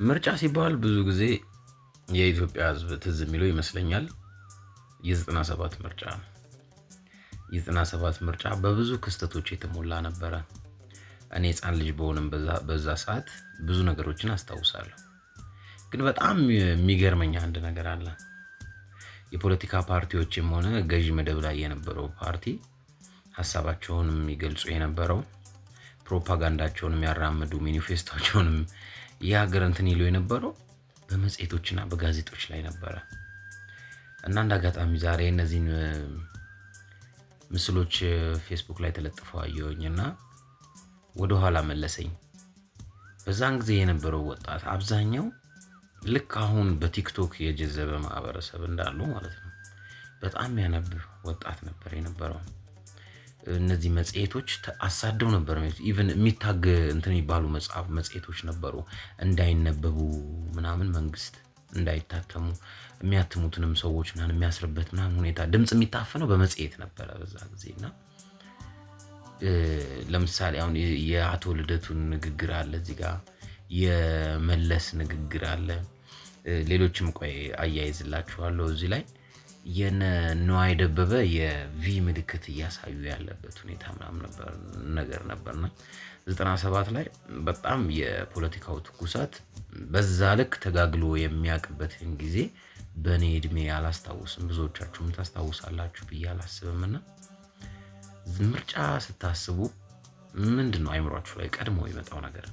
ምርጫ ሲባል ብዙ ጊዜ የኢትዮጵያ ሕዝብ ትዝ የሚለው ይመስለኛል የ97 ምርጫ ነው። የ97 ምርጫ በብዙ ክስተቶች የተሞላ ነበረ። እኔ ሕፃን ልጅ በሆንም በዛ ሰዓት ብዙ ነገሮችን አስታውሳለሁ። ግን በጣም የሚገርመኝ አንድ ነገር አለ። የፖለቲካ ፓርቲዎችም ሆነ ገዢ መደብ ላይ የነበረው ፓርቲ ሀሳባቸውንም የሚገልጹ የነበረው፣ ፕሮፓጋንዳቸውን የሚያራምዱ፣ ማኒፌስቶቸውንም የሀገር እንትን ይሉ የነበረው በመጽሔቶችና በጋዜጦች ላይ ነበረ። እና እንደ አጋጣሚ ዛሬ እነዚህን ምስሎች ፌስቡክ ላይ ተለጥፈው አየሁኝ እና ወደኋላ መለሰኝ። በዛን ጊዜ የነበረው ወጣት አብዛኛው ልክ አሁን በቲክቶክ የጀዘበ ማህበረሰብ እንዳሉ ማለት ነው። በጣም የሚያነብ ወጣት ነበር የነበረው። እነዚህ መጽሔቶች አሳደው ነበር፣ even የሚታግ እንትን የሚባሉ መጽሐፍ መጽሔቶች ነበሩ፣ እንዳይነበቡ ምናምን፣ መንግስት እንዳይታተሙ የሚያትሙትንም ሰዎች ምናምን የሚያስርበት ምናምን ሁኔታ፣ ድምፅ የሚታፈነው በመጽሔት ነበረ በዛ ጊዜ። እና ለምሳሌ አሁን የአቶ ልደቱን ንግግር አለ እዚህ ጋር፣ የመለስ ንግግር አለ። ሌሎችም ቆይ አያይዝላችኋለሁ። እዚህ ላይ የነ ንዋይ ደበበ የ V ምልክት እያሳዩ ያለበት ሁኔታ ምናምን ነበር ነገር ነበርና 97 ላይ በጣም የፖለቲካው ትኩሳት በዛ ልክ ተጋግሎ የሚያውቅበትን ጊዜ በእኔ እድሜ አላስታውስም። ብዙዎቻችሁም ታስታውሳላችሁ ብዬ አላስብም። እና ምርጫ ስታስቡ ምንድን ነው አይምሯችሁ ላይ ቀድሞ የመጣው ነገር?